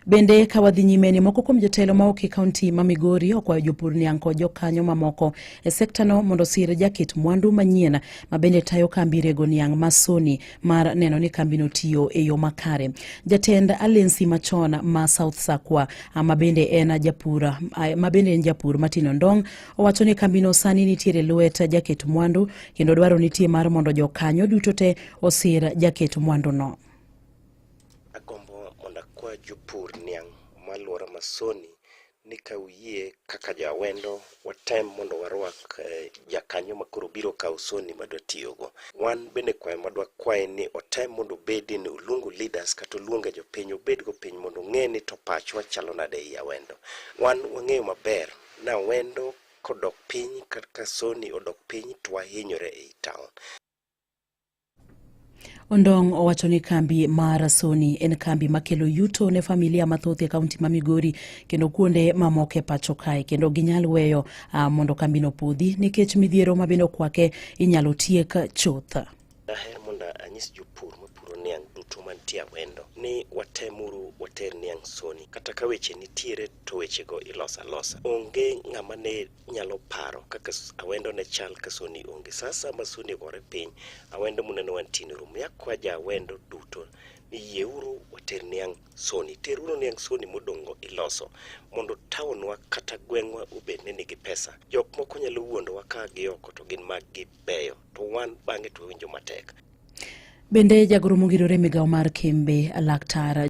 Bende ka wadhi nyime ni moko kuom jotelo ma ok e kaunti ma Migori okwayo jopur niang' kod jokanyo mamoko e sektano mondo osir jaket mwandu manyien ma bende tayo kambi rego niang' ma Sony mar neno ni kambino tiyo e yo makare. Jatend Alensi machon ma South Sakwa ma bende en japur ma bende en japur Martin Ondong owacho ni kambino sani nitiere lwet jaket mwandu kendo dwaro nitie mar mondo jokanyo duto te osir jaket mwanduno. Agombo mondo akwa jopur niang' ma alwora ma Sony ni ka uyie kaka jo Awendo watem mondo warwak jakanyo makoro biro kawo Sony madwa tiyogo. Wan bende kwayo madwa kwaye ni otem mondo obedi ni oluongo leaders kata oluonge jopiny obedgo piny mondo ong'e ni to pachwa chalo nade ei Awendo. Wan wang'eyo maber ni Awendo kodok piny kata Sony odok piny to wahinyore ei town. Ondong' owacho ni kambi mar Sony en kambi makelo yuto ne familia mathoth e kaunti ma Migori kendo kuonde mamoko e pacho kae kendo ginyal weyo mondo kambino podhi nikech midhiero ma bende okwake inyalo tiek chuth. Daher mondo anyis jopur mapuro niang' duto mantie Awendo ni watemuru water niang' Sony. Kata ka weche nitiere to wechego iloso alosa. Onge ng'ama ne nyalo paro kaka Awendo ne chal ka Sony onge. Sasa ma Sony ogore piny, Awendo muneno wantie ni rumo. Akwa ja Awendo duto ni yieuru water niang' Sony. Teruru niang' Sony modong' go iloso mondo taonwa kata gweng'wa obed ni nigi pesa. Jok moko nyalo wuondowa ka gi oko to gin mag gi beyo to wan bang'e to wawinjo matek. Bende jagoro mongirore e migawo mar kembe laktar